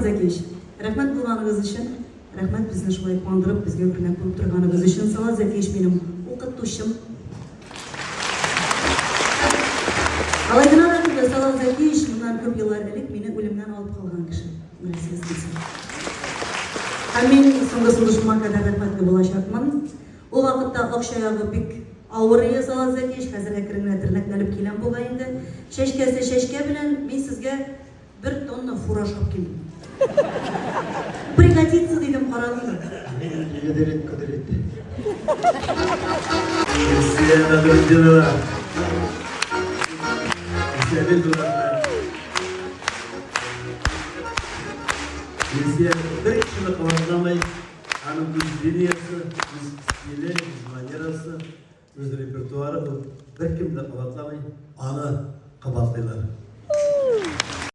Салават Зәкиевич, рәхмәт булганыгыз өчен, рәхмәт безне шулай куандырып, безгә үрнәк булып торганыгыз өчен. Салават Зәкиевич минем укытучым. Алай гына да түгел, Салават Зәкиевич моннан күп еллар элек мине үлемнән алып калган кеше. Беләсегез килсә. Һәм мин соңгы сулышыма кадәр рәхмәтле булачакмын. Ул вакытта акча ягы бик авыр иде, Салават Зәкиевич, хәзер әкрен генә тернәкләнеп киләм бугай инде. Чәчкәсе чәчкә белән мин сезгә бер тонна фураж алып килдем. Пригодится, дидем, карадым да. Ядрит, кудрит. Илсөя Бәдретдинова. Илсөя, бик зур рәхмәт. Илсөя бер кешене кабатламый, аның үз линиясе, үз стиле, үз манерасы, үз репертуары, ул беркем дә кабатламый, аны кабатлыйлар.